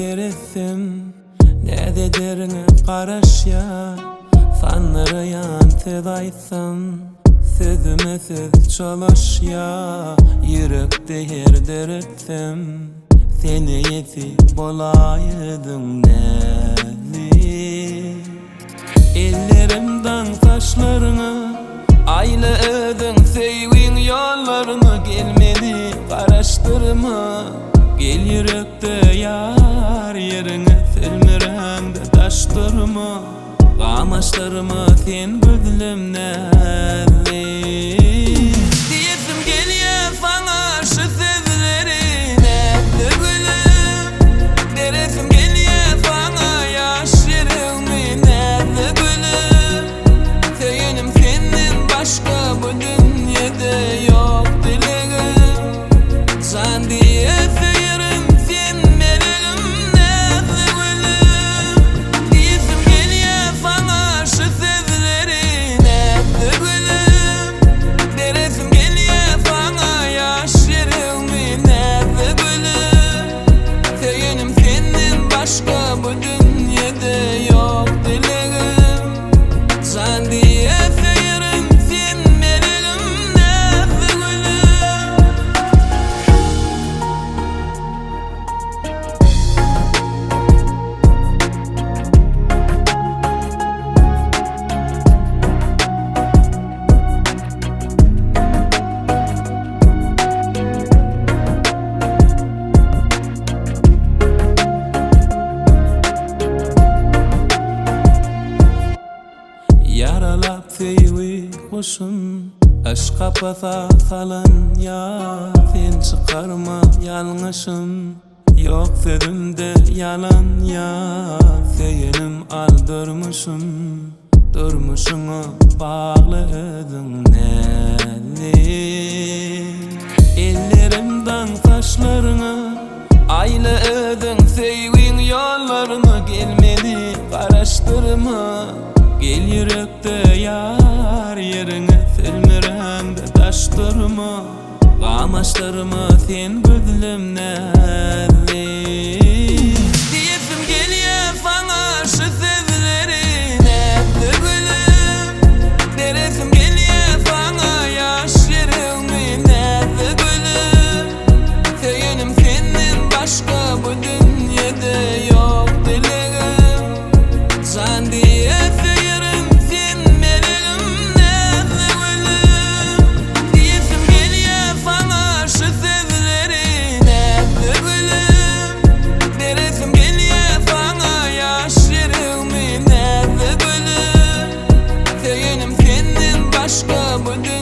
Seretsem Näz ederine garaşýar Sandyraýan söz aýtsam Sözüme söz çolaşýar Ýürekde ýer döretsem Sen eýesi bolaýdyň näzli Ellerim daň saçlaryňa Aýla özüň söýgiň ýollaryna Gel meni garaşdyrma Gel ýürekde ýar ýeriňe Sülmüräňde daş durma Gamaşdyrma sen gözlem näzli Diýesim gelýär saňa şu sözleri Näzli gülüm Beresim gelýär saňa ýaş ýüregmi Näzli gülüm Söýenim senden başga bu dünýede ýok dilegim Jan diýe söýerin sen melegim Näzli gülüm Diýesim gelýär saňa şu sözleri Näzli gülüm Beresim gelýär saňa ýaş ýüregmi Näzli gülüm Söýenim senden başga bu dünýede ýok dilegim Jan diýe söýerin sen melegim Näzli gülüm. Ýaralap söýgi guşun, Yşk kapasa salan ýar, Sen çykarma ýalňyşym, Ýok sözümde ýalan ýar, Söýenim al durmuşym, Durmuşyňa bagla özüň näzli. Ellerim daň saçlaryňa, Aýla özüň söýgiň ýollaryna Gel meni garaşdyrma Gel ýürekde ýar ýeriňe Sülmüräňde daş durma Gamaşdyrma sen gözlem näzli Diýesim gelýär saňa şu sözleri Näzli gülüm Beresim gelýär saňa ýaş ýüregmi Näzli gülüm Söýenim senden başga bu dünýede ýok dilegim Jan diýe söýerin sen melegim Näzli gülüm Diýesim gelýär saňa şu sözleri Näzli gülüm Beresim gelýär saňa ýaş ýüregmi Näzli gülüm Söýenim senden başga bu.